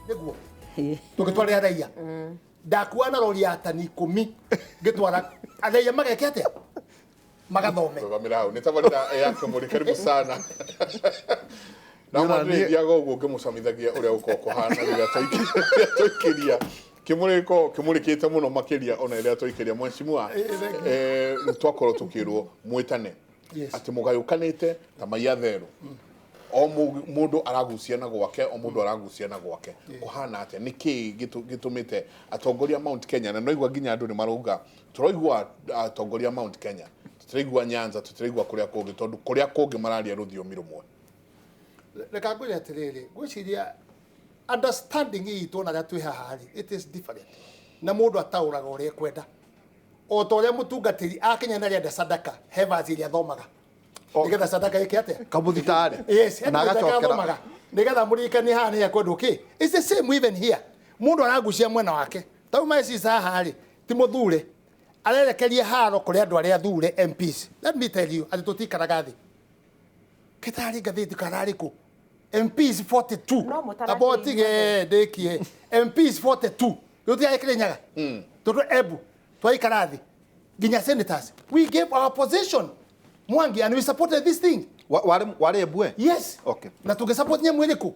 Nĩguo tũgĩtwarĩra raia, ndakua na rori ya tani 10 ngĩtwara raia mageke atĩa, magathome. Rũgamĩra hau, nĩ tabarĩra ya Kĩmũrĩ. Karibu sana na Nĩ ndĩthiaga ũguo ngĩmũcamithagia ũrĩa gũkorwo kũhana rĩrĩa twaikĩria kĩmũrĩ gĩkoragwo kĩmũrĩkĩte mũno makĩria ona rĩrĩa twaikĩria. Mheshimiwa, rĩu twakorwo tũkĩrwo mwĩtane atĩ mũgayũkanĩte ta mai atherũ, o mũndũ aragucia na gwake, o mũndũ aragucia na gwake. Kũhana atĩa? Nĩ kĩĩ gĩtũmĩte atongoria a Mount Kenya, na noigua nginya andũ nĩ marauga, tũraigua atongoria a Mount Kenya, tũtiraigua Nyanza, tũtiraigua kũrĩa kũngĩ, tondũ kũrĩa kũngĩ mararia rũthiomi rũmwe? Reka ngwĩre atĩrĩrĩ, ngwĩciria understanding itũ na arĩa twĩ haha rĩ, it is different, na mũndũ ataũraga ũrĩa ekwenda, o ta ũrĩa mũtungatĩri akinya na arenda sadaka, he verse ĩrĩa athomaga nĩgetha sadaka ĩke atĩa? Kamũthitarĩ. Yes, na agacokera. Athomaga nĩgetha mũririkanie haha nĩ ekwendwo kĩ. It's the same even here, mũndũ aragucia mwena wake. Tau maici haha rĩ, ti mũthure arerekeria haro kũrĩ andũ arĩa athure MPs. Let me tell you atĩ tũtikaraga thĩ kĩtarĩ ngathĩti kararĩ kũ MPs 42. No mũtaratĩ Amba ũtige ndĩkie. MPs 42 rĩu tigarĩ Kĩrĩnyaga, tondũ Embu twaikara thĩ nginya senators, we gave our position, Mwangi, and we supported this thing. Warĩ Embu? Yes. Na tũngĩ support nyamũ ĩrĩkũ?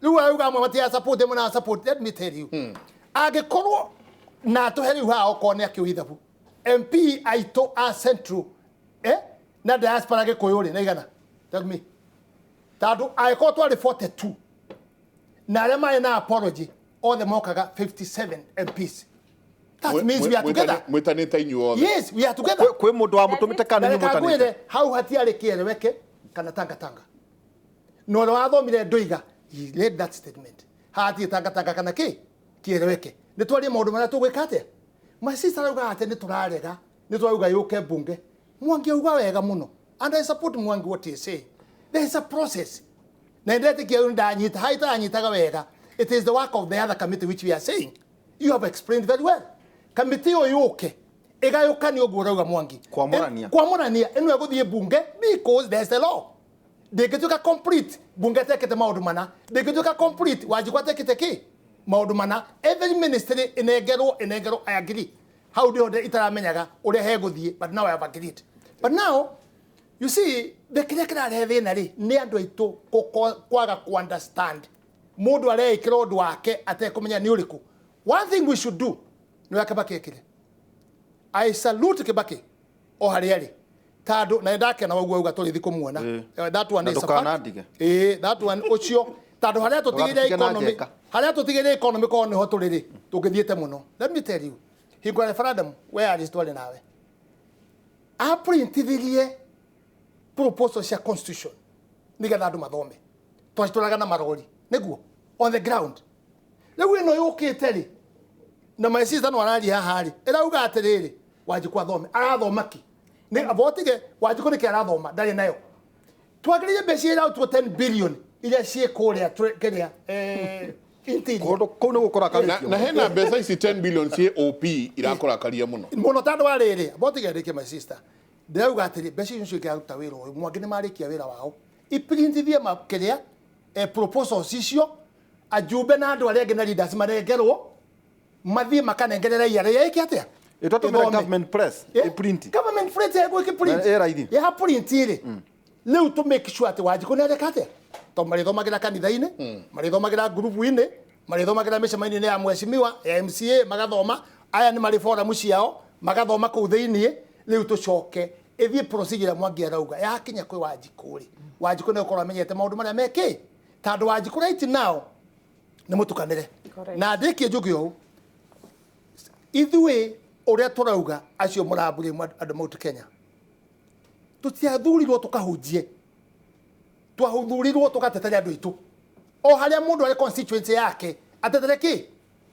Rĩu arauga amwe matia support, amwe na support. Let me tell you, angĩkorwo na tũhe rĩu haha, okorwo nĩ akĩũĩ ithabu, MP aitũ a Central na diaspora Gĩkũyũ rĩ, na igana, tell me, tondũ angĩkorwo twarĩ 42 na arĩa marĩ na apology othe mokaga 57 MPs, that means we are together. Mwĩtanĩte inyuĩ othe. Yes, we are together. Kwĩ mũndũ wa mũtũmĩte kana Na nĩ reka mũtanĩte? ngwĩre, hau hatiarĩ kĩeleweke kana tangatanga, na ũrĩa wathomire ndoiga, he read that statement, hatirĩ tangatanga kana kĩ kĩeleweke. Nĩ twarie maũndũ marĩa tũgwĩka atĩa. My sister arauga atĩ nĩ tũrarega, nĩ tũrauga yũke mbunge. Mwangi auga wega mũno, and I support Mwangi, what he is saying. There is a process, na ndetĩkia rĩu ndanyita harĩa itaranyitaga wega. It is the work of the other committee which we are saying. You have explained very well. Committee ĩyo yũke ĩgayũkanie ũguo ũrauga, Mwangi. Kwamũrania. Kwamũrania ĩno ĩgũthiĩ mbunge, because there is a law. Ndĩngĩtuĩka complete mbunge atekĩte maũndũ mana, ndĩngĩtuĩka complete Wanjikũ atekĩte kĩ maũndũ mana. Every ministry ĩnengerwo, ĩnengerwo. I agree, hau ndĩho itaramenyaga ũrĩa hegũthiĩ, but now I have agreed. But now you see, the kĩrĩa kĩrarehe thĩna rĩ, nĩ andũ aitũ kwaga ku understand. Mũndũ areĩkĩra ũndũ wake atekũmenya nĩ ũrĩkũ. One thing we should do nĩ ũrĩa Kibaki ekire. I salute Kibaki o harĩa arĩ, tondũ na nĩndakena ũguo auga tũrĩthi kũmuona. That one Na is a fact. ndũkanandige. Ĩĩ, that one ũcio, tondũ harĩa tũtigĩire Ndũgatũtige na economy, njeka. harĩa tũtigĩire economy, korwo nĩho tũrĩ rĩ, tũngĩthiĩte mũno. Let me tell you, hingo ya referendum, we Alice twarĩ nawe, aprintithirie proposal cia constitution nigetha andũ mathome, twacitwaraga na marori nĩguo on the ground. Rĩu ĩno yũkĩte rĩ, na my sister no araria haha rĩ, ĩrauga atĩrĩrĩ, Wanjikũ athome, arathoma ki nĩ abotige Wanjikũ nĩkĩ arathoma ndarĩ nayo. Twagĩrĩire mbeca irautwo 10 billion iria ciĩ kũrĩa kĩrĩa interior. Kũndũ kũu nĩ gũkũrakarĩtio. Na hena mbeca ici 10 billion ciĩ OP irakũrakaria mũno. Mũno, tondũ wa rĩrĩ, abotige ndĩkie, my sister. Ndĩrauga atĩrĩ, mbeca icio ingĩaruta wĩra ũyũ Mwangi nĩ marĩkia wĩra wao, iprintithie kĩrĩa proposals icio, ajumbe na andũ arĩa angĩ na leaders marengerwo, mathiĩ makanengere raia, raia ĩke atĩa? Ĩtwatũmĩra Ĩthome. Government press ĩprint. Government print ĩgwĩki print. Na ĩ raithi. Ya print rĩ, rĩu tũ make sure atĩ Wanjikũ nĩ areka atĩa, tondũ marĩthomagĩra kanitha-inĩ, marĩthomagĩra ngurubu-inĩ, marĩthomagĩra mĩcemanio-inĩ ya mheshimiwa ya MCA, magathoma aya nĩ marĩ forum ciao, magathoma kũu thĩiniĩ. Rĩu tũcoke ĩthiĩ procedure ĩrĩa Mwangi arauga. Yakinya kwĩ Wanjikũ rĩ, Wanjikũ nĩ gũkorwo amenyete maũndũ marĩa mekĩ, tondũ Wanjikũ right now nĩ mũtukanĩre. Na ndĩkie njuge ũũ, ithuĩ ũrĩa tũrauga, acio mũrambũrĩ andũ Mount Kenya, tũtiathurirwo tũkahunjie, twathurirwo tũgatetere andũ aitũ, o harĩa mũndũ arĩ constituency yake atetere kĩ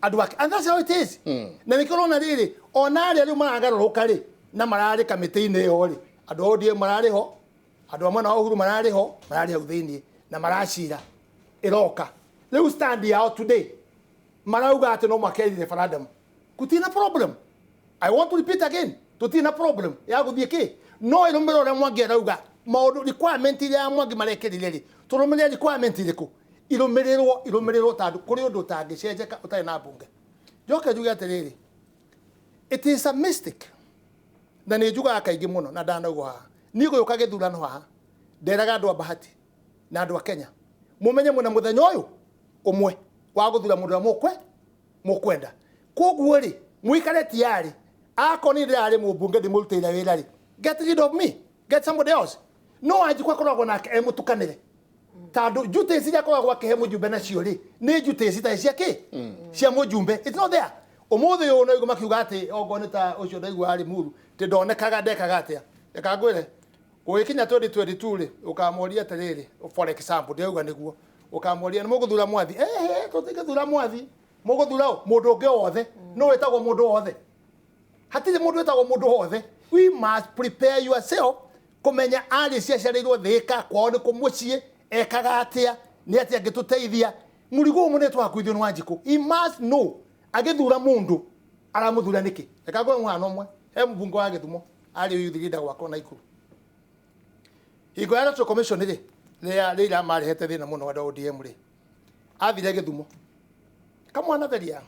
andũ ake, and that's how it is. Na nĩkĩo ũrona rĩrĩ, ona arĩa rĩu maragarũrũka rĩ, na mararĩ kamĩtĩ-inĩ ĩyo rĩ, andũ a ODM mararĩ ho, andũ a mwena wa Uhuru mararĩ ho, mararĩ hau thĩiniĩ na maracira ĩroka. Rĩu stand yao today marauga atĩ no mwaka ĩthi referendum, gũtirĩ na problem. I want to repeat again, tũtirĩ na problem ya gũthiĩ kĩ, no ĩrũmĩrĩre ũrĩa Mwangi arauga, maũndũ requirement iria ya Mwangi marekĩrire rĩ, tũrũmĩrĩre requirement irĩkũ. Irũmĩrĩrwo irũmĩrĩrwo tondũ kũrĩ ũndũ ũtangĩcenjeka ũtarĩ na mbunge. Njoke njuge atĩrĩrĩ, it is a mistake na nĩ njugaga kaingĩ mũno na ndanaugwo haha, niĩ gũgĩũka gĩthurano haha nderaga andũ a Bahati na andũ a Kenya mũmenye mwĩna mũthenya ũyũ ũmwe wa gũthura mũndũ ũrĩa mũkwenda. Koguo rĩ, mũikare tayari, akorwo niĩ ndĩrarĩ mũmbunge ndĩmũrutĩire wĩra rĩ, get rid of me, get somebody else. No Wanjikũ akoragwo nake e mũtukanĩre, tondũ duties iria akoragwo akĩhe mũjumbe nacio rĩ, nĩ duties itarĩ cia kĩ cia mũjumbe. It's not there. Ũmũthĩ ũyũ no makiuga atĩ okorwo nĩ ta ũcio ndaigua arĩ Muru tĩ ndonekaga ndekaga atĩa. Reka ngwĩre, gũgĩkinya 2022 rĩ, ũkamoria atĩrĩrĩ, for example, ndĩrauga nĩguo ũkamoria nĩ mũgũthura Mwathi, ehe, tũtingĩthura Mwathi, mũgũthura ũ? Mũndũ ũngĩ o wothe. No wĩtagwo mũndũ wothe? Hatirĩ mũndũ wĩtagwo mũndũ wothe. We must prepare yourself kũmenya arĩ ciaciarĩirwo Thĩka, kwao nĩ kũ, mũciĩ ekaga atĩa, nĩ atĩa angĩtũteithia. Mũrigo ũyũ mũnene twakuithio nĩ Wanjikũ. He must know agĩthura mũndũ aramũthura nĩkĩ. Reka ngũhe mũhano ũmwe. He mũbunge wa Gĩthumo arĩ youth leader gwakwa Naikuru. Hingo ya Electoral Commission rĩ, rĩrĩa rĩrĩa marehete thĩna mũno andũ a ODM rĩ, athire Gĩthumo kamwana very young,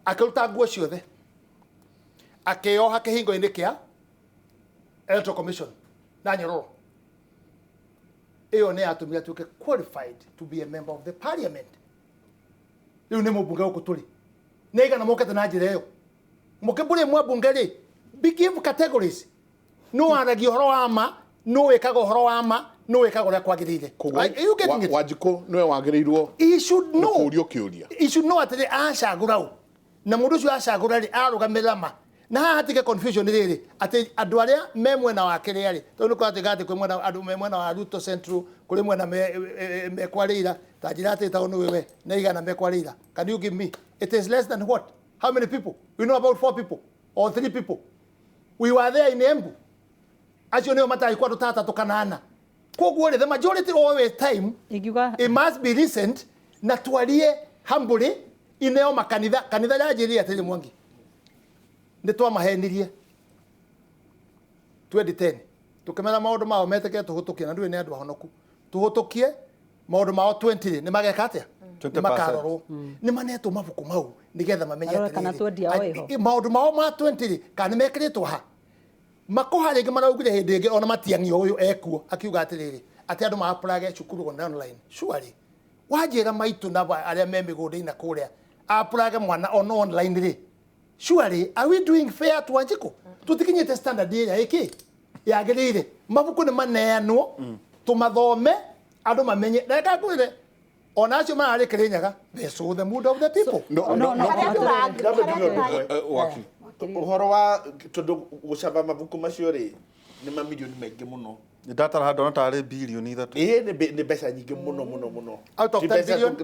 akĩruta nguo ciothe, akĩoha kĩhingo-inĩ kĩa Electoral Commission na nyororo. Ĩyo nĩ yatũmire atuĩke qualified to be a member of the parliament. Rĩu nĩ mũmbunge gũkũ tũrĩ nĩ aigana mokĩte na njĩra ĩyo. Mũkĩmbũrĩ mwa mbunge rĩ, be give categories, no waragia ũhoro wa ma, no wĩkaga ũhoro wa ma, no wĩkaga ũrĩa kwagĩrĩire. Are you getting it? Wanjikũ nĩwe wagĩrĩirwo He should nĩ know. kũũrio kĩũria. He should know atĩrĩ, acagũra ũ, na mũndũ ũcio acagũra rĩ, arũgamĩrĩra ma. Na haha hatige confusion rĩrĩ atĩ andũ arĩa me mwena wa kĩrĩa rĩ, tondũ nĩ kũratuĩka atĩ kwĩ mwena andũ me mwena wa Ruto Central, kũrĩ mwena me kwa Raila. Ta njĩra atĩ tondũ nĩwe we na igana me kwa Raila, can you give me? It is less than what? How many people? We know about four people or three people. We were there in Embu. Acio nĩo matarĩ kwa andũ ta atatũ kana ana. Koguo rĩ, the majority always time Ingiuga it must be recent na twarie humbly ineo makanitha. Kanitha yanjĩrire atĩrĩ, Mwangi, nĩ twamahenirie 2010, tũkĩmera maũndũ mao metĩkĩre tũhũtũkie, na ndũĩ nĩ andũ ahonoku, tũhũtũkie maũndũ mao 20 rĩ, nĩ mageka atĩa? 20%. Nĩ makarorwo, nĩ manetwo mabuku mau nĩgetha mamenye Marore kana atĩrĩrĩ, 20 yao ĩho. Maũndũ mao ma 20 rĩ, kana nĩ mekĩrĩtwo ha makoha rĩngĩ. Maraugire hĩndĩ ĩngĩ ona Matiang'i ũyũ ekuo akiuga atĩrĩrĩ, atĩ andũ ma-apply cukuru on online. Surely wanjĩra maitũ na arĩa me mĩgũnda-inĩ na kũrĩa apply mwana on online rĩ, surely are we doing fair to Wanjikũ? Tũtikinyĩte standard ĩrĩa ĩkĩ yagĩrĩire. Mabuku nĩ maneanwo, tũmathome, andũ mamenye. Reka ngwĩre, ona acio mararĩ Kĩrĩnyaga, they saw the mood of the people. No, No, no, Harĩa atĩrĩrĩ. harĩa Waki. Ũhoro wa tondũ gũcaba mabuku macio rĩ, nĩ mamirioni maingĩ mũno. Nĩ ndatara handũ ona tarĩ birioni 3. Ĩĩ, nĩ mbeca nyingĩ mũno mũno mũno. Out of Ti 10 mbeca billion?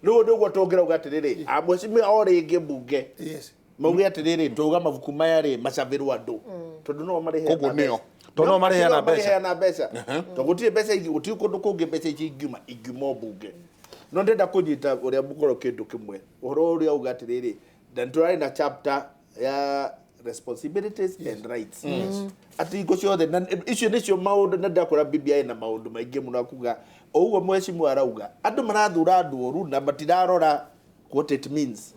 Rĩu nĩguo tũngĩrauga atĩrĩrĩ, amwecimia o rĩngĩ mbunge mauge atĩrĩrĩ, twauga mabuku maya rĩ macabĩrwo andũ tondũ no marĩheana Koguo nĩo. mbeca. Tondũ no marĩheana mbeca. Marĩheana mbeca, tondũ gũtirĩ mbeca ingĩ, gũtirĩ kũndũ kũngĩ mbeca ici ingiuma, ingiuma o mbunge. No ndĩrenda kũnyita ũrĩa mũkoro kĩndũ kĩmwe, ũhoro ũrĩa auga atĩrĩrĩ, na tũrarĩ na chapter ya responsibilities and rights, atĩ hingo ciothe na icio nĩcio maũndũ, na ndakora BBI na maũndũ maingĩ mũno akuga o ũguo mheshimiwa arauga, andũ marathura andũ oru na matirarora what it means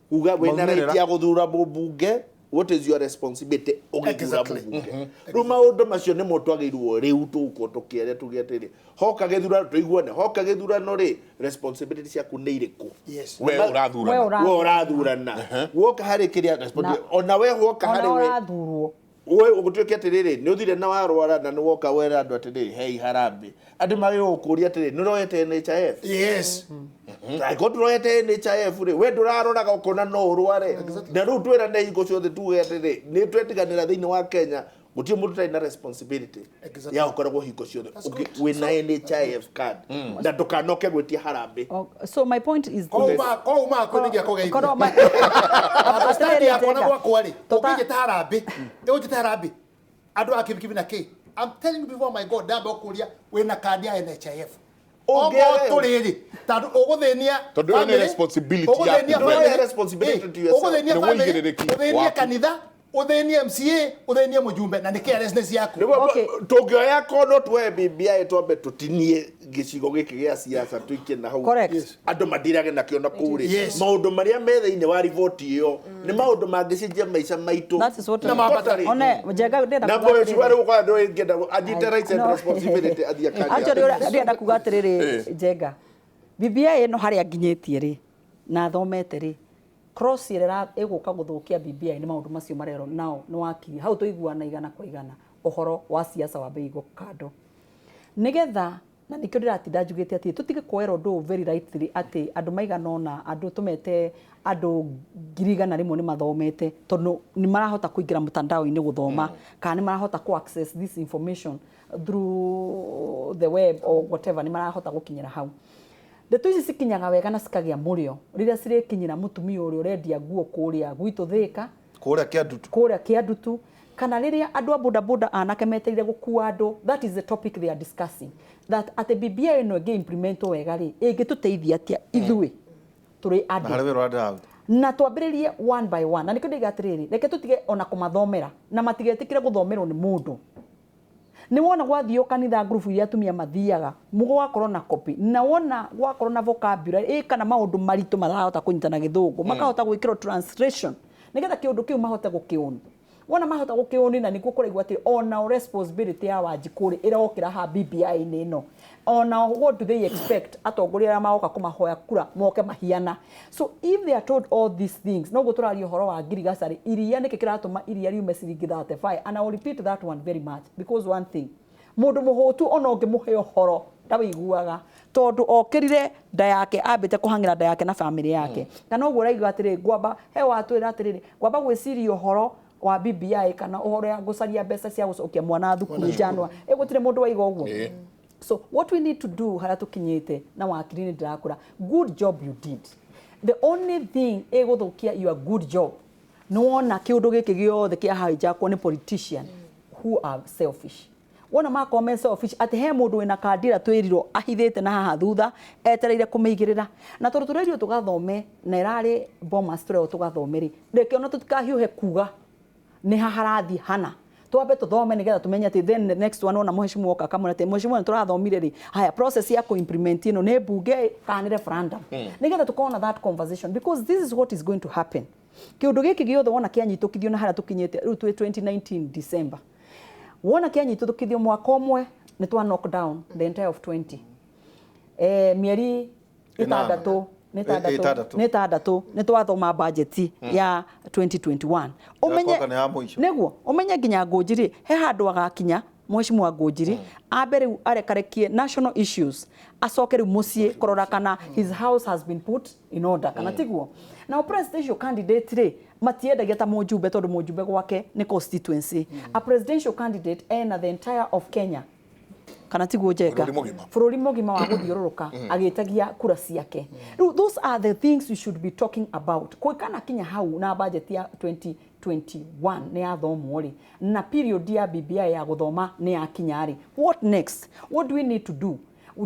kuga wĩna Maumĩrĩra. right ya gũthura mũmbunge. What is your responsibility ũgĩthura mũmbunge? Rĩu maũndũ macio nĩmo twagĩrĩirwo rĩu tũgũkorwo tũkĩaria, tuge atĩrĩ, hoka gĩthurano tũiguane, hoka gĩthurano rĩ, responsibility ciaku nĩ irĩkũ? Yes. We We ũrathurana. We ũrathurana, woka harĩ kĩrĩa responsibility, ona we woka Ona harĩ we ũrathurwo. We ũgũtuĩke atĩrĩrĩ, nĩ ũthire na warwara na nĩ woka wera andũ atĩrĩrĩ, hei harambĩ, andũ magĩrĩirwo gũkũria atĩrĩrĩ, nĩ ũroete NHIF? Angĩkorwo ndũroete NHIF rĩ, we ndũraroraga ũkona no ũrware. Na rĩu twĩrane hingo ciothe tuge atĩrĩ, nĩ twetiganĩra thĩinĩ wa Kenya gũtirĩ mũndũ ũtarĩ na responsibility ya gũkoragwo hingo ciothe wĩna NHIF card na ndũkanoke gwĩtia harambĩ. Oh, so my point is this. Kouma kwĩnĩgia kũgeithia. Korwo Stand yakwa na Atĩrĩrĩ, gwakwa rĩ, ũngĩnjĩta harambĩ, ũnjĩte harambĩ, andũ a kibikibi na kĩ, I'm telling you before my God, ndamba ũkũria wĩna kandi ya NHIF. Ũngĩaga- Okorwo tũrĩrĩ, tondũ ũgũthĩnia Tondũ ĩyo nĩ family, responsibility ũgũthĩnia yaku family, we. Responsibility to yourself. ũgũthĩnia Nĩ family, ũigĩrĩrĩki ũthĩnie waku. kanitha. Uthĩnie MCA, uthĩnie mũjumbe na nĩ carelessness yaku. Nĩguo Okay. tũngĩoya kono tuoe BBI twambe tũtinie gĩcigo gĩkĩ gĩa siasa tũikie na hau. Correct. Yes. Andũ madirage nakĩo na kũu rĩ. Yes. Maũndũ marĩa me thĩinĩ wa riboti ĩyo nĩ maũndũ mangĩcenjia maica maitũ. That is what Na mabata. Totally. One Njenga ndĩrenda Na kuga mboyo atĩrĩrĩ. ciwarĩ gũkorwo andũ aingĩ anyite rights and No. responsibility athiĩ akaria. Actually, ũrĩa ndĩrenda kuga atĩrĩrĩ Njenga, BBI ĩno harĩa nginyĩtie rĩ na thomete rĩ, cross ĩrĩa ĩgũka gũthũkia BBI nĩ maũndũ macio marerwo nao nĩ wakiri hau tũiguana igana kwa igana ũhoro wa siasa wambe igwo kando nigetha na nikio ndĩratinda njugĩte atĩ tũtige kuoera ũndũ ũyũ very rightly atĩ andũ maigana ũna andũ tũmete andũ 100,000 nĩ mathomete tondũ nĩ marahota kũingĩra mtandao-inĩ gũthoma kana nĩ marahota kũ access this information through the web or whatever, nĩ marahota gũkinyĩra hau. Ndeto ici cikinyaga wega na cikagĩa mũrĩo rĩrĩa cirĩkinyĩra mũtumia ũrĩa ũrendia nguo kũrĩa gwitũ Thĩka, Kũrĩa Kĩandutu. kũrĩa Kĩandutu, kana rĩrĩa andũ a bodaboda anake metereire gũkua andũ. That is the topic they are discussing, that atĩ BBI ĩno ĩngĩ implementwo wega rĩ, ĩngĩtũteithia atĩa ithuĩ tũrĩ Na andũ harĩ wĩra ũrĩa ndĩraruta. Na twambĩrĩrie one by one. Na nĩkĩo ndĩiga atĩrĩrĩ, reke tũtige ona kũmathomera na matigetĩkĩre gũthomerwo nĩ mũndũ. Nĩ wona gwathio kanitha ngurubu iria atumia mathiaga gwakorwo na copy, na wona gwakorwo na vocabulary ĩ kana maũndũ maritũ marahota kũnyita na gĩthũngũ, makahota gwĩkĩrwo translation nĩgetha kĩũndũ kĩu mahote gũkĩũni. Wona mahota gũkĩũni, na nĩkuo kũraigua atĩ ona responsibility ya Wanjikũ rĩ ĩrokĩra ha BBI-inĩ ĩno. Ona what do they expect atongoria arĩa magoka kũmahoya kura moke mahiana? So if they are told all these things, noguo tũraria ũhoro wa ngirigaca rĩ, iria nĩkĩ kĩratũma iria riume ciringi 35? And I will repeat that one very much because one thing, mũndũ mũhũtu ona ũngĩmũhe ũhoro ndawĩiguaga tondũ okĩrire nda yake ambĩte kũhang'ĩra nda yake na bamĩrĩ yake. Na noguo ũraigua atĩrĩ, ngwamba he watwĩra atĩrĩrĩ, ngwamba gwĩciria ũhoro wa BBI kana ũhoro ya gũcaria mbeca cia gũcokia mwana thukuru January ĩ gũtirĩ mũndũ waiga ũguo. So what we need to do harĩa tũkinyĩte na wakiri nĩ ndĩrakũra, good job you did. The only thing ĩgũthũkia your good job nĩ wona kĩũndũ gĩkĩ gĩothe kĩa hijackwo nĩ politician who are selfish. Wona makorwo me selfish atĩ he mũndũ wĩna kandira twĩrirwo ahithĩte na haha thutha etereire kũmĩigĩrĩra, na tondũ tũrerirwo tũgathome na ĩrarĩ Bomas tũrerwo tũgathome rĩ, reke ona tũtikahiũhe kuga nĩ ha harathiĩ hana, twambe tũthome nĩgetha tũmenye atĩ then the next one ona mheshimiwa oka akamwĩra atĩ mheshimiwa nĩ tũrathomire rĩ, haya process ya kũ-implement ĩno nĩ mbunge kana nĩ referendum, nĩgetha tũkorwo na that conversation, because this is what is going to happen. Kĩũndũ gĩkĩ gĩothe wona kĩanyitũkithio na harĩa tũkinyĩte rĩu twĩ 2019 December, wona kĩanyitũkithio mwaka ũmwe nĩ twa knock down the entire of 20 mĩeri Ĩnana. ĩtandatũ nĩ Ĩtandatũ. nĩ ĩtandatũ nĩ twathoma budget ya 2021. Ũmenye Kwanga nĩ ya mũico. Nĩguo ũmenye nginya Ngũnjiri he handũ agakinya, mheshimiwa Ngũnjiri ambe rĩu arekarekie national issues, acoke rĩu mũciĩ kũrora kana his house has been put in order kana tiguo. Now presidential candidate rĩ matiendagia ta mũjumbe tondũ mũjumbe gwake nĩ constituency. A presidential candidate ena the entire of Kenya kana tiguo Njenga? Bũrũri mũgima. Bũrũri mũgima wa gũthiũrũrũka agĩtagia kura ciake. Rĩu those are the things we should be talking about. Kũikana kinya hau na budget ya 2021 nĩ yathomwo rĩ, na period ya BBI ya gũthoma nĩ yakinya rĩ, what next? What do we need to do?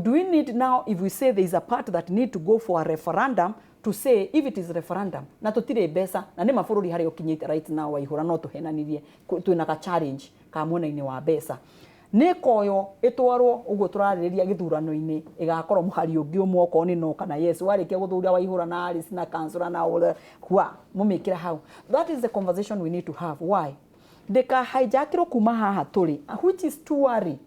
Do we need now, if we say there is a part that need to go for a referendum, to say if it is referendum na tũtirĩ mbeca na nĩ mabũrũri harĩa ũkinyĩte right now waihũra no tũhenanirie twĩna ka challenge ka mwena-inĩ wa mbeca, nĩ koyo ĩtwarwo ũguo tũrarĩrĩria gĩthurano-inĩ ĩgakorwo mũhari ũngĩ ũmwe okorwo nĩ no kana yes, warĩkia gũthuria waihũra na Alice na councillor na ũrĩa hwa mũmĩkĩra hau. That is the conversation we need to have. Why ndĩka hijackĩrwo kuma haha tũrĩ, which is too worry,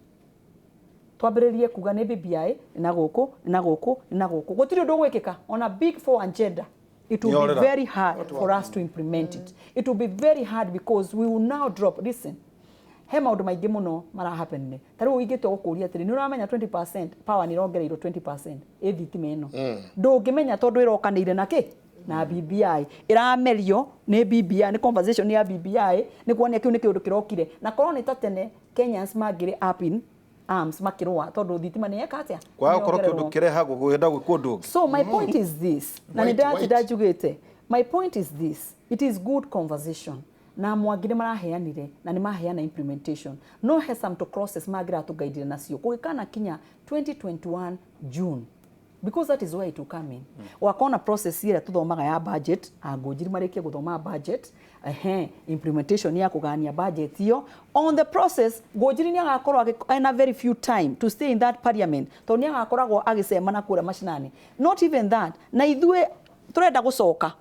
twambĩrĩrie kuga nĩ BBI na gũkũ na gũkũ na gũkũ, gũtirĩ ũndũ ũgwĩkĩka. Ona big four agenda, it will be Nĩyorĩra. very hard for us to implement it. It will be very hard because we will now drop, listen, he maũndũ maingĩ mũno mara happen. Ta rĩu ingĩtua gũkũria atĩrĩ, nĩ ũramenya 20% power nĩ ĩrongereirwo 20% ĩ thitima ĩno, ndũngĩmenya tondũ ĩrokanĩire na kĩ na BBI, ĩramerio nĩ BBI, nĩ conversation ya BBI, nĩ kuonia kĩu nĩ kĩũndũ kĩrokire. Na korwo nĩ ta tene Kenyans mangĩrĩ up in arms makĩrũa tondũ thitima nĩ yeka atĩa? Kwaga gũkorwo Nĩyongererwo. kĩũndũ kĩrehagwo gwenda gwĩkwo ũndũ ũngĩ. So my point is this, na nĩ Wait, ndĩratinda wait. njugĩte, my point is this, it is good conversation na Mwangi nĩ maraheanire na nĩ maheana implementation, no he some to process mangĩratũgaidire nacio kũgĩkana kinya 2021 June. Because that is where it will come in. Wakona process ĩrĩa tũthomaga ya budget, angũnjiri marĩkie gũthoma budget, ehe, implementation ya kũgania budget iyo. On the process, ngũnjiri nĩ agakorwo ena very few time to stay in that parliament, tondũ nĩ agakoragwo agĩcemana kũrĩa macinani. Not even that, na ithuĩ tũrenda gũcoka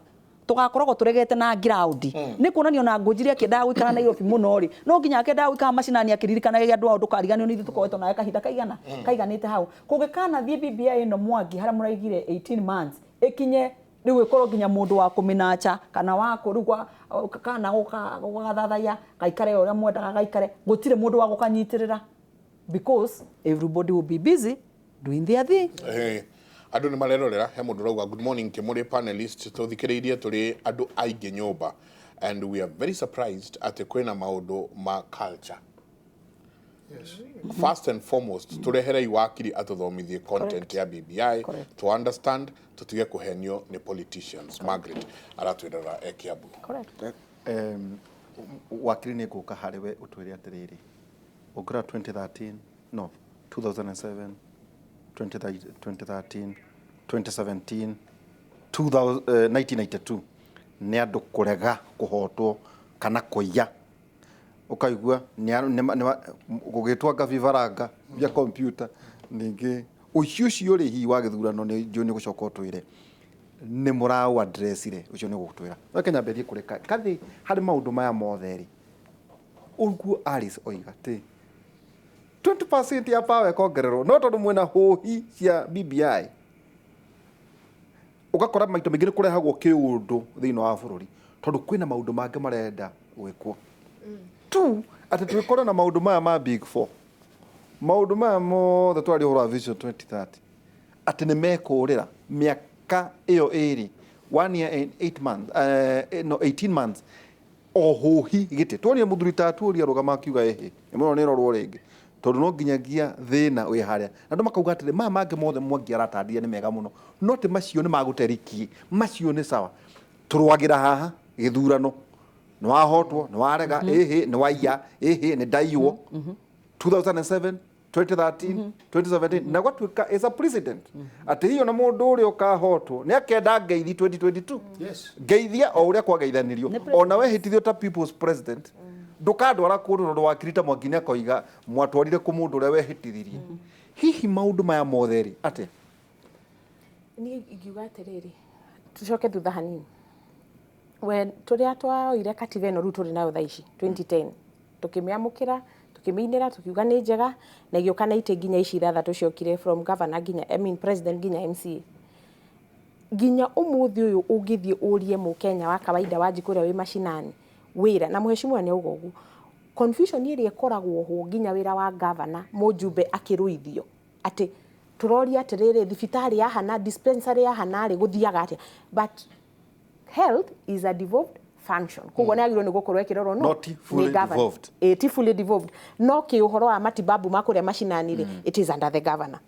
tugakoragwo turegete na ground. Nĩ kuonania ona ngũnjiri akĩendaga gũikara Nairobi mũno rĩ, no nginya akendaga gũikara macinani akĩririkanaga andũ ao. Ndũkariganĩrwo nĩ ithuĩ tũkoretwo nawe kahinda kaigana kaiganĩte hau. Kũngĩkanathiĩ BBI ĩno, Mwangi, harĩa mũraigire 18 months ĩkinye rĩu, ĩkorwo nginya mũndũ wa kũmĩnacha kana wa kũ rĩu kana gũgathathaiya gaikare o ũrĩa mwendaga gaikare, gũtirĩ mũndũ wa gũkanyitĩrĩra because everybody will be busy doing their thing. Andũ nĩ marerorera. He mũndũ ũrauga, "Good morning Kĩmũrĩ panelist, tũthikĩrĩirie tũrĩ andũ aingĩ nyũmba and we are very surprised atĩ kwĩna maũndũ ma culture. First and foremost, tũreherei wakiri atũthomithie content ya BBI to understand, tũtige kũhenio nĩ politicians." Margaret aratwĩrora e Kiambu. Correct. Wakiri, nĩ ngũka harĩ we ũtwĩre atĩrĩrĩ, ũngĩrora 2013, no 2007, 2013, 2017, 2000, 1992, nĩ andũ kũrega kũhotwo kana kũiya, ũkaigua gũgĩtwo anga vibaranga bia computer. Ningĩ ũici ũcio rĩ, hihi wa gĩthurano, nĩ njũĩ nĩ gũcoka ũtwĩre nĩ mũraũ addressire ũcio, nĩ gũgũtwĩra. Reke nyambĩrĩrie kũrĩ kathĩ harĩ maũndũ maya mothe rĩ, ũguo Alice oiga atĩ 20% ya power ĩkongererwo, no tondũ mwĩna hũhi cia BBI, ũgakora maita maingĩ nĩ kũrehagwo kĩũndũ thĩinĩ wa bũrũri tondũ kwĩna maũndũ mangĩ marenda gwĩkwo tu, atĩ twĩkore na maũndũ maya ma big four, maũndũ maya mothe twaria ũhoro wa Vision 2030, atĩ nĩ mekũrĩra mĩaka ĩyo ĩrĩ, 1 year and 8 months, no 18 months, o hũhi gĩtĩ. Tuonire mũthuri ta Atwoli arũgama akiuga ĩhĩ nĩ mũno nĩ rorwo rĩngĩ, tondũ no nginyagia thĩna wĩ harĩa, na andũ makauga atĩrĩ, maya mangĩ mothe Mwangi aratandia nĩ mega mũno, no ti macio nĩ magũterikie, macio nĩ sawa. Tũrũagĩra haha gĩthurano, nĩ wahotwo, nĩ warega, ĩhĩ nĩ waiya, ĩhĩ nĩ ndaiywo 2007, 2013, 2017, na gwatuĩka is a president atĩ hiyo na mũndũ ũrĩa ũkahotwo nĩ akenda ngeithi 2022. Ngeithia o ũrĩa kwageithanirio. Ona we hĩtithio ta people's president, ndũkandwara kũndũ tondũ wakiri ta Mwangi nĩ akoiga mwatwarire kũ mũndũ ũrĩa wehĩtithirie. Hihi maũndũ maya mothe rĩ, atĩa? Niĩ ingiuga atĩrĩrĩ, tucoke thutha hanini. We tũrĩa twaoire katiba ĩno rĩu tũrĩ nayo thaa ici 2010, tũkĩmĩamũkĩra, tũkĩmĩinĩra, tũkiuga nĩ njega, na ĩgĩũka na itĩ nginya ici ithathatũ ciokire, from governor nginya, I mean, president nginya MCA. Nginya ũmũthĩ ũyũ ũngĩthiĩ ũrie mũkenya wa kawaida wa njikũ ũrĩa wĩ macinani wĩra na mũhecimiwa nĩ auga ũguo, confusion ĩrĩa ĩkoragwo ho nginya wĩra wa governor, mũjumbe akĩrũithio atĩ tũroria atĩrĩrĩ, thibitarĩ yahana, dispensary yahana rĩ, gũthiaga atĩa? But health is a devolved function, koguo nĩ agĩrĩirwo nĩ gũkorwo ĩkĩrorwo no Not fully nĩ governor. Devolved. Ĩ, ti fully devolved, no kĩ ũhoro wa matibabu ma kũrĩa macinani rĩ, it is under the governor.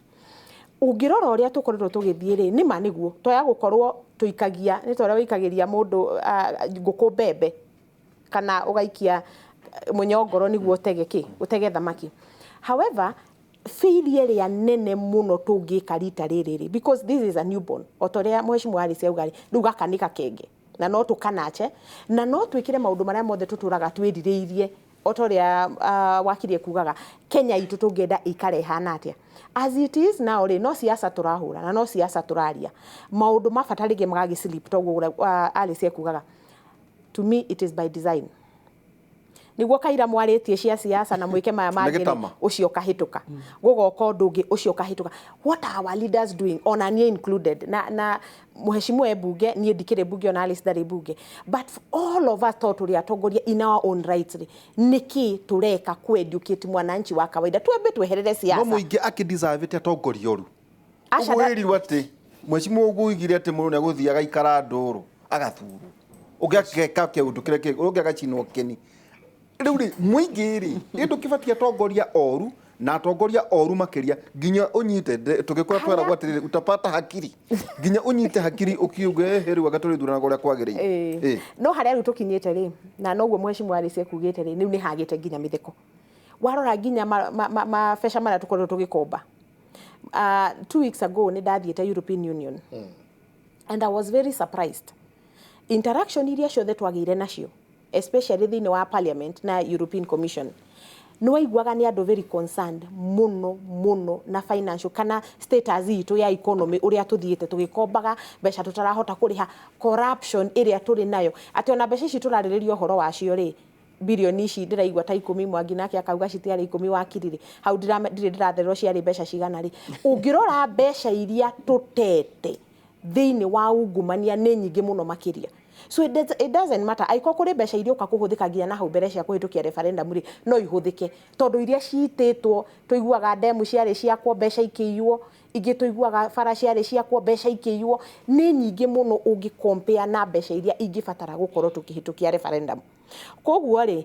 Ũngĩrora ũrĩa tũkoretwo tũgĩthiĩ rĩ, nĩma nĩguo twaya gũkorwo tũikagia nĩ ta ũrĩa wĩikagĩria mũndũ ngũkũ mbembe kana ũgaikia mũnyongoro nĩguo ũtege kĩ ũtege thamaki. However, failure ĩrĩa nene mũno tũngĩka rita rĩrĩ rĩ, because this is a newborn, o ta ũrĩa mheshimiwa Alice auga rĩ, rĩu gaka nĩ gakenge na no tũkanache na no twĩkĩre maũndũ marĩa mothe tũtũraga twĩrirĩirie, o ta ũrĩa wakiri ekugaga, Kenya itũ tũngĩenda ĩikare ĩhana atĩa. As it is now rĩ, no siasa tũrahũra na no siasa tũraria, maũndũ ma bata rĩngĩ magagĩ slip toguo Alice ekugaga. To me it is by design, niguo kaira mwarĩtie cia siasa na mwĩke maya mangĩ rĩ, Gĩtama. Ũcio ũkahĩtũka, gũgoka ũndũ ũngĩ, ũcio ũkahĩtũka. What are our leaders doing, ona niĩ included, na mũheshimiwa e bunge, niĩ ndikĩrĩ bunge, ona Alice ndarĩ bunge, but all of us to tũrĩ atongoria in our own rights rĩ, nĩkĩ tũreka ku educate mwananchi wa kawaida? Twembe tweherere No siasa. mũingĩ akĩdeservĩte atongoria oru. Aca, ũguo wĩrirwo atĩ mheshimiwa ũguo oigire atĩ mũndũ nĩegũthiĩ agaikara ndũrũ agathurwo, ũngĩ akeka kĩũndũ kĩrĩa kĩngĩ, ũngĩ agacinwo kĩni. Rĩu rĩ, mũingĩ rĩ, ĩ ndũkĩbatie atongoria oru na atongoria oru makĩria nginya ũnyite tũgĩkũra tweragwo atĩrĩrĩ, utapata hakiri, nginya ũnyite hakiri ũkiuge ehe, rĩu anga tũrĩthuranaga ũrĩa kwagĩrĩire. Ĩĩ. No harĩa rĩu tũkinyĩte rĩ, na noguo mheshimiwa Alice ekugĩte rĩ, rĩu nĩ hagĩte nginya mĩtheko. Warora nginya mabeca marĩa tũkoretwo tũgĩkomba. 2 weeks ago nĩ ndathiĩte European Union and I was very surprised, interaction iria ciothe twagĩire nacio, especially thĩinĩ wa parliament na European Commission. Nĩ waiguaga nĩ andũ very concerned mũno mũno na financial kana status itũ ya economy, ũrĩa tũthiĩte tũgĩkombaga mbeca, tũtarahota kũrĩha, corruption ĩrĩa tũrĩ nayo, atĩ ona mbeca ici tũrarĩrĩria ũhoro wacio rĩ, bilioni ici ndĩraigua ta 10, Mwangi nake akauga citiarĩ 10, wakiri rĩ hau ndirĩ ndĩrathererwo ciarĩ mbeca cigana rĩ. Ũngĩrora mbeca iria tũtete thĩinĩ wa ungumania nĩ nyingĩ mũno makĩria. So it doesn't matter angĩkorwo kũrĩ mbeca iria ũka kũhũthĩka nginya na hau mbere cia kũhĩtũkia referendum rĩ, no ihũthĩke, tondũ iria citĩtwo, tũiguaga ndemu ciarĩ ciakwo, mbeca ikĩiywo, ingĩ tũiguaga bara ciarĩ ciakwo, mbeca ikĩiywo, nĩ nyingĩ mũno ũngĩ compare na mbeca iria ingĩbatara gũkorwo tũkĩhĩtũkia referendum. Koguo rĩ,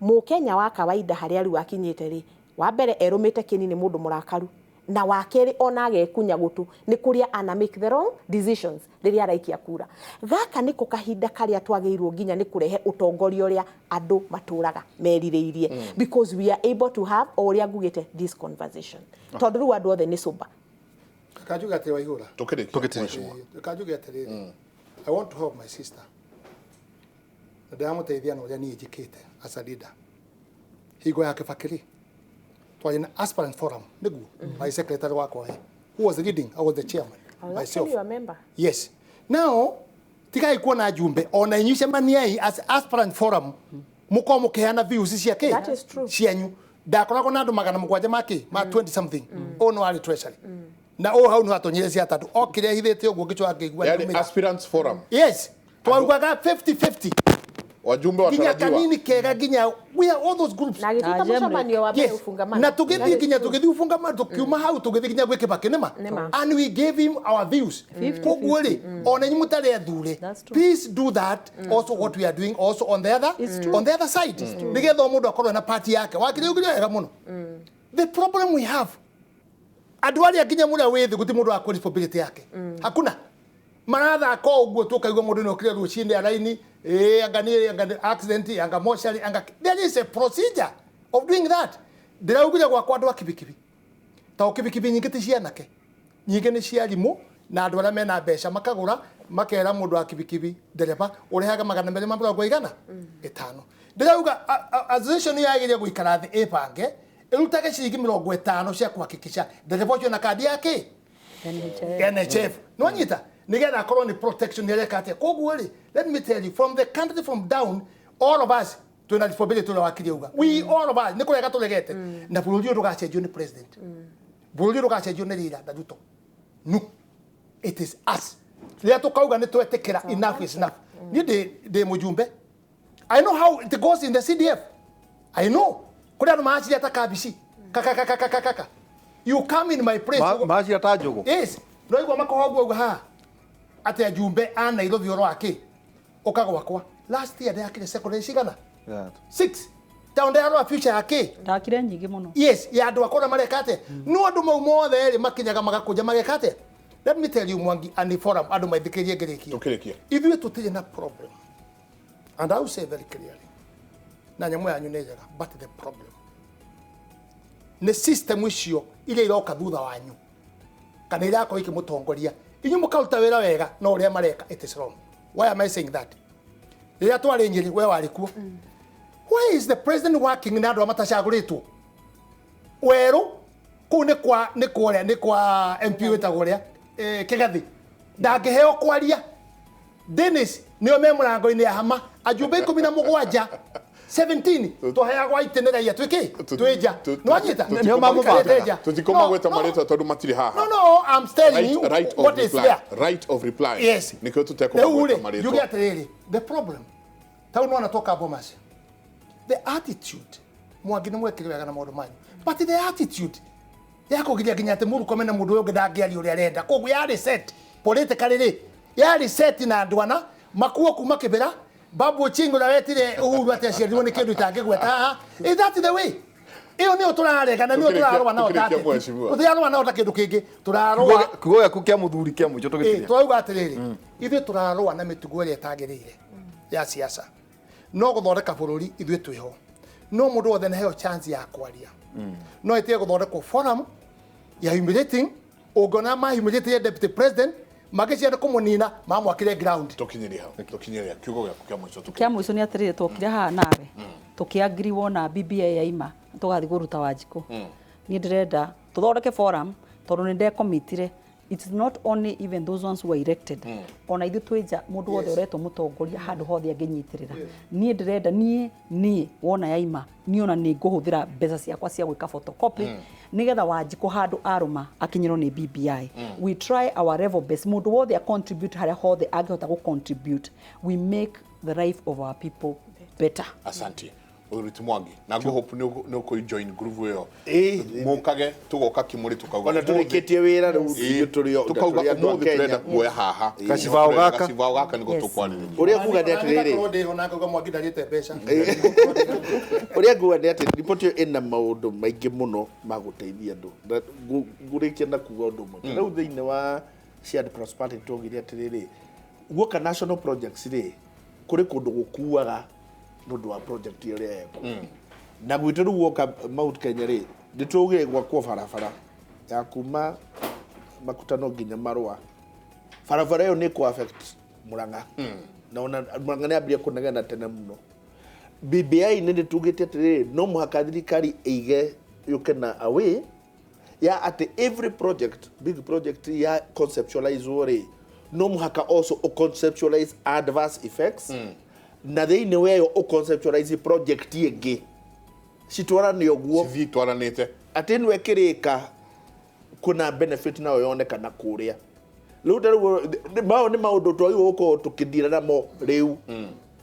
mũkenya wa kawaida harĩa rĩu akinyĩte rĩ, wa mbere erũmĩte kĩni nĩ mũndũ mũrakaru, na wa kerĩ ona agekunya gũtũ nĩ kũrĩa ana make the wrong decisions rĩrĩa araikia kura. Gaka nĩko kahinda karĩa twagĩrĩirwo nginya nĩ kũrehe ũtongoria ũrĩa andũ matũraga merirĩirie, because we are able to have o ũrĩa ngugĩte this conversation, tondũ rĩu andũ othe nĩ sober. Kanjuge atĩrĩ, Waihũra. Tũkĩrĩkia. Tũgĩtĩrĩkia. Mheshimiwa. Kanjuge atĩrĩrĩ, I want to help my sister na ndĩramũteithia na ũrĩa niĩ njĩkĩte as a leader. Hingo ya Kibaki rĩ, twarĩ na aspirant forum, nĩguo my secretary wakwa who was leading, I was the chairman I was myself. actually your member. Yes. Now tigai kuona jumbe ona inyuĩ, cemaniai as aspirant forum, mukorwo mũkĩheana views ciake. That is true. Cianyu. Ndakoragwo na andũ 700 make ma 20 something. Ũũ nĩ warĩ treasury na ũũ hau nĩ watonyire cia atatũ okire ahithĩte ũguo ngĩcoka ngĩigua Yani nĩumĩra. Aspirants forum. Yes, twarugaga 50-50 Wajumbe nginya watarajiwa. kanini kega nginya we are all those groups. Na agĩtuĩka Na Jemrek. mũcemanio wa mbere Yes. ũfungamano. Na tũgĩthiĩ nginya tũgĩthiĩ ufungamano, tũkiuma hau tũgĩthiĩ nginya gwĩ Kibaki nĩma. Nĩma. And we gave him our views. Koguo rĩ, ona inyuĩ mũtarĩ athure, That's true. please do that also, what we are doing also on the other side, nĩgetha o mũndũ akorwo na party yake. Wakire ugire wega mũno. The problem we have, andũ arĩa nginya mũrĩa wĩ thĩ, gũtirĩ mũndũ wa responsibility yake, hakuna marathaka o ũguo. Tũkaigua mũndũ nĩ okire rũcinĩ araini ĩ anga nĩ anga nĩ accident, anga mocarĩ, anga there is a procedure of doing that. Ndĩraugire gwakwa andũ a kibikibi, tondũ kibikibi nyingĩ ti cianake, nyingĩ nĩ cia arimũ na andũ arĩa mena mbeca, makagũra makera mũndũ wa kibikibi, ndereba, ũrehaga magana merĩ ma mĩrongo igana ĩtano. Ndĩrauga association yagĩrĩire gũikara thĩ, ĩbange, ĩrutage ciringi 50 cia kuhakikisha ndereba ũcio na kandi yake NHIF. NHF nwanyita, nigetha akorwo ni protection yareka atia. Koguo rĩ, let me tell you, from the country, from down, all of us twina responsibility. Ũrĩa wakiri auga, we all of us nĩ kũrega tũregete na bũrũri ũyũ ndũgacenjio nĩ president, bũrũri ũyũ ndũgacenjio nĩ Raila na Ruto. No, it is us. Rĩrĩa tũkauga nĩ twetĩkĩra, enough is enough. Niĩ ndĩ mũjumbe. I know how it goes in the CDF. I know kũrĩ andũ maraciria ta kabici kakakakakakaka. You come in my place. Macira ta njũgũ. Yes, no igua makohogwo uga ha atĩ ajumbe a Nairobi ũhoro wa kĩ ũka gwakwa. Last year ndĩrakire secondary cigana? Six. Tondũ ndĩrarora future ya kĩ. Ndakire nyingĩ mũno. Yes, ya andũ akwa mareka atĩa. No andũ mau mothe rĩ, makinyaga magakũnja mageka atĩa. Let me tell you, Mwangi and forum, andũ maithikĩrie ngĩrĩkia. Tũkĩrĩkia. Ithuĩ tũtirĩ na problem, and I will say very clearly, na nyamũ yanyu nĩ njega, but the problem nĩ system icio iria iroka thutha wanyu kana irakorwo ikĩmũtongoria. Inyuĩ mũkaruta wĩra wega, no ũrĩa mareka, it is wrong. Why am I saying that? Rĩrĩa twarĩ Nyĩrĩ, we warĩ kuo. Why is the president working na andũ arĩa matacagũrĩtwo werũ kũu? Nĩ kwa nĩ kwa nĩ kwa MP wĩtagwo ũrĩa Kĩgathi ndangĩheo kwaria. Dennis nĩo me mũrango-inĩ ya hama ajumbe 17, 17 twaheagwo itĩ nĩ raia twĩkĩ twĩ nja, nĩwanyita. Nĩo mamũbangaga. Tũtikomagweta marĩtwa tondũ matirĩ haha. No, I'm telling you Right of what is reply. there. Right of reply. Yes. Nĩkĩo Rĩu tũtekũmagweta rĩ, marĩtwa. njuge atĩrĩrĩ, the problem tau nona toka Bomas, the attitude, Mwangi nĩ mwekire wega na maũndũ manyu, but the attitude ya kũgiria nginya atĩ mũrukome na mũndũ ũyũ ũngĩ ndangĩaria ũrĩa arenda. Koguo yarĩ set politically rĩ, yarĩ set na andũ ana makuo kuma Kĩbĩra. Babu Ochieng ũrĩa wetire Uhuru atĩ aciarirwo nĩ kĩndũ itangĩgweta haha. Is that the way? Ĩyo nĩyo tũrarega na nĩyo tũrarũa nao ta Tũkĩrĩkia, ateti. mheshimiwa. Tũtirarũa nao ta kĩndũ kĩngĩ, tũrarũa. Kiugo gĩaku kĩa mũthuri kĩa mũico tũgĩtiria. Tũrauga atĩrĩrĩ, ithuĩ tũrarũa na mĩtugo ĩrĩa ĩtagĩrĩire ya siasa, no gũthondeka bũrũri ithuĩ twĩho. No mũndũ wothe nĩheo chance ya kwaria, no ĩtige gũthondekwo forum ya humiliating. Ũngĩona mahumiliate deputy president magĩcienda kũmũnina mamwakire ground. Tũkinyĩrie hau, tũkinyĩrie kiugo gĩaku kĩa mũico. Kĩa mũico nĩ atĩrĩrĩ, twokire haha nawe tũkĩangiriwo na BBI yaima tũgathiĩ kũruta Wanjikũ. Niĩ ndĩrenda tũthondeke forum tondũ nĩ ndekomitire. It's not only even those ones who are elected, ona ithuĩ twĩ nja, mũndũ wothe ũretwo mũtongoria handũ hothe angĩnyitĩrĩra. Niĩ ndĩrenda niĩ wona yaima niĩ ona nĩ ngũhũthĩra mbeca ciakwa cia gwĩka photocopy nĩgetha Wanjikũ handũ arũma akinyĩrwo nĩ BBI. We try our level best, mũndũ wothe a contribute harĩa hothe angĩhota gũ contribute, we make the life of our people better. Asante, Mũthuri Mwangi, na ngũhope nĩ ũkũ join group ĩyo. Ĩĩ. Mũkage tũgoka Kimũrĩ tũkauga Ona tũrĩkĩtie wĩra rĩu ithuĩ tũrĩ tukauga tũrĩ andũ a ũmũthĩ Kenya. tũrenda kuoya haha Gacibao gaka. Gacibao gaka nĩko Yes. tũkwarĩrĩria. Ũrĩa nguga nĩ atĩrĩrĩ, Korwo ndĩho na ngauga Mwangi ndarĩte mbeca. Ũrĩa nguga nĩ atĩ riboti ĩyo ĩna maũndũ maingĩ mũno ma gũteithia andũ. Na ngũrĩkia na kuga ũndũ ũmwe. Rĩu thĩinĩ wa shared prosperity twaugire atĩrĩrĩ, guoka national projects rĩ, kũrĩ kũndũ gũkuaga nĩ ũndũ wa project ĩrĩa ĩkuo. Na gwitũ rĩu guoka Mount Kenya rĩ, nĩ twaugire gwakwo barabara ya kuma Makutano nginya Marũa. Barabara ĩyo nĩ ĩkũ affect Murang'a, na ona Murang'a nĩ yambirie kũnegena tene mũno. BBI nĩ tugĩte atĩrĩrĩ, no mũhaka thirikari ĩige yũke na a way ya atĩ every project, big project ya conceptualize rĩ, no mũhaka also ũconceptualize adverse effects, na thĩinĩ weyo ũconceptualize project ĩngĩ citwarane ũguo. Cithiĩ itwaranĩte. Atĩ ĩno ĩkĩrĩka kwĩna benefit nayo yonekana kũrĩa. Rĩu ta rĩu mao nĩ maũndũ twagĩrĩirwo gũkorwo tũkĩndira namo rĩu.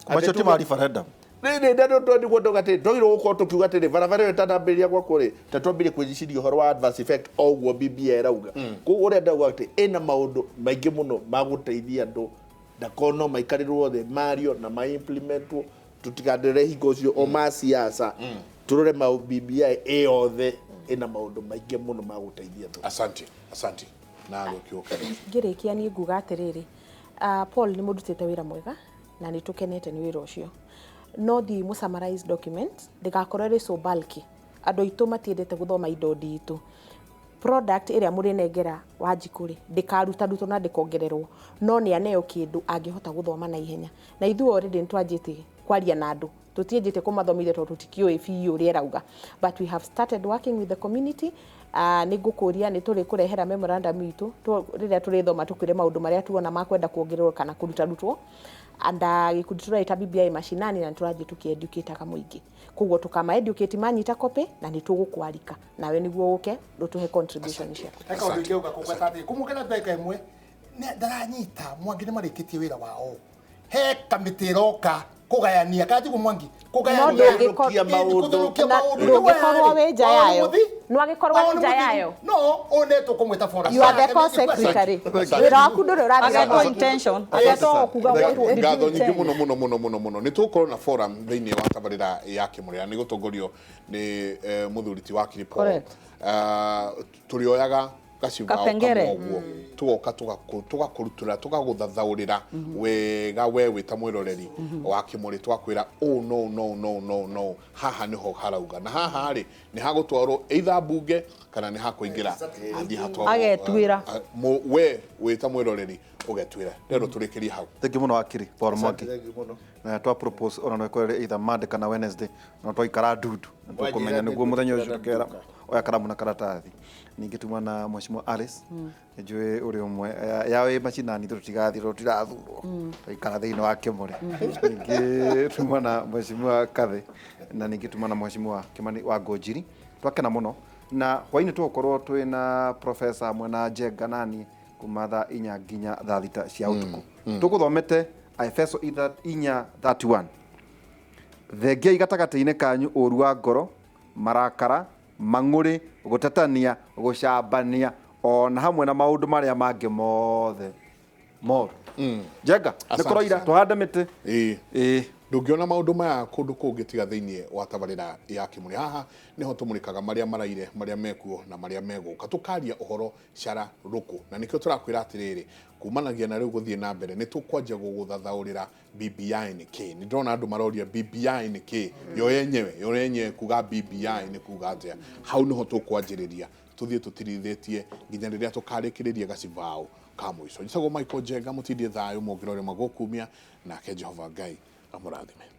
Macio ti ma referendum. Rĩrĩ nĩguo ndauga atĩrĩ, twagĩrĩirwo gũkorwo tũkiuga atĩrĩ, barabara ĩyo ĩtanambĩrĩria gwakwo rĩ, ta twambĩrĩrie kwĩciria ũhoro wa adverse effect o ũguo BBI ĩrauga. Koguo ũrĩa ndauga atĩ ĩna maũndũ maingĩ mũno ma gũteithia andũ, ndakorwo no maikarĩrwo thĩ mario na ma-implementwo, tũtikanderere hingo ũcio o ma siasa, tũrore ma BBI ĩyothe ĩna maũndũ maingĩ mũno ma gũteithia andũ. Asante, asante. Na kiugo kĩa mũico. Ngĩrĩkia niĩ nguga atĩrĩrĩ, Paul nĩ mũrutĩte wĩra mwega na nĩ tũkenete nĩ wĩra ũcio, no thiĩ mũ summarize document ndĩgakorwo ĩrĩ so bulky. Andũ aitũ matiendete gũthoma indo nditũ. Product ĩrĩa mũrĩnengera Wanjikũ rĩ, ndĩkarutarutwo na ndĩkongererwo, no nĩ aneo kĩndũ angĩhota gũthoma na ihenya. Na ithuĩ already nĩ twanjĩtie kwaria na andũ, tũtienjete kũmathomithia tondũ tũtikĩũĩ biũ ũrĩa ĩrauga, but we have started working with the community. Nĩ ngũkũria nĩ tũrĩkũrehera memorandum itũ rĩrĩa tũrĩthoma tũkwĩre maũndũ marĩa tuona makwenda kuongererwo kana kũrutarutwo. And gĩkundi tũraita BBI mashinani, na nĩ tũrathiĩ tũkĩeducataga mũingĩ, koguo tũkama educate manyita copy na nĩ tũgũkwarika nawe nĩguo ũke ũtũhe contribution ciaku. Eka ũndũ ingĩuga kũgweta atĩ kũmũkĩra ndagĩka ĩmwe ndaranyita Mwangi nĩ marĩkĩtie wĩra wao, he kamĩtĩ ĩroka kũgayania kanjiguo Mwangi. No kũgayania ndũngĩkorwo kũthũrũkia na maũndũ. Ndũngĩkorwo wĩ nja yayo. Nĩwagĩkorwo wĩ nja yayo. No ũyũ nĩ tũkũmwĩta forum. You are the core secretary, wĩra waku ndũrĩ ũrathira. Agetwo intention, agetwo kuga. Ngatho nyingĩ mũno mũno mũno mũno mũno. Nĩ tũgũkorwo na forum thĩinĩ wa tabarĩra ya Kĩmũrĩra, nĩ gũtongorio nĩ mũthuri ti wakiri Paul. Correct. Tũrĩoyaga gacibao Kapengere. kamwe ũguo, tũgoka tũgakũrutũra, tũgagũthathaũrĩra wega we wĩ ta mwĩroreri wa Kĩmũrĩ, tũgakwĩra oh no no no no no, haha nĩho harauga, na haha rĩ nĩ hagũtwarwo either mbunge kana nĩ hakũingĩra hathiĩ hatwarwo. Agetuĩra. We wĩ ta mwĩroreri ũgetuĩra rero tũrĩkĩrie hau. Thengi mũno wakiri Paul Mwangi. Thank you mũno. Na twa propose ona no ikorere either Monday kana Wednesday, no twaikara ndundu na tũkũmenya Wanjĩra nĩguo mũthenya ũcio nĩngũikara tũkera nduka. Oya karamu na karatathi. Ningĩ tuma na Mheshimiwa Alice, nĩnjũĩ ũrĩ ũmwe ya wĩ macinani, tũtigathiĩ tũtirathurwo, twaikara thĩinĩ wa Kĩmũrĩ. Ningĩ tuma na Mheshimiwa Kathĩ, na ningĩ tuma na Mheshimiwa Kimani wa Ngũnjiri. Twakena mũno, na hwainĩ tũgũkorwo twĩna professor hamwe na Njenga nani kuma thaa 4 nginya thaa 6 cia ũtukũ. Tũgũthomete Efeso 4:31: "Thengiai gatagatĩ-inĩ kanyu ũũru wa ngoro, marakara, mang'ũrĩ, gũtetania, gũcambania, ona hamwe na maũndũ marĩa mangĩ mothe moru." Njenga nĩ Asante kũroira sana. tũhande mĩtĩ. Ĩĩ. Ĩĩ. Ndũngĩona maũndũ maya kũndũ kũngĩ tiga thĩinĩ wa tabarĩra ya Kĩmũrĩ. Haha nĩho tũmũrĩkaga marĩa maraire, marĩa mekuo na marĩa megũka, tũkaria ũhoro cara rũkũ, na nĩkĩo tũrakwĩra atĩrĩrĩ, kumanagia na rĩu gũthiĩ na mbere nĩ tũkwanjia gũgũthathaũrĩra BBI nĩ kĩ. Nĩ ndĩrona andũ maroria BBI nĩ kĩ, yo yenyewe kuga BBI nĩ kuga atĩa. Hau nĩho tũkwanjĩrĩria. Tũthiĩ tũtirithĩtie nginya rĩrĩa tũkarĩkĩrĩria gacibao ka mũico. Njĩtagwo Michael Njenga, mũtindie thayũ, mũngĩrore magũkumia nake Jehova Ngai amũrathime.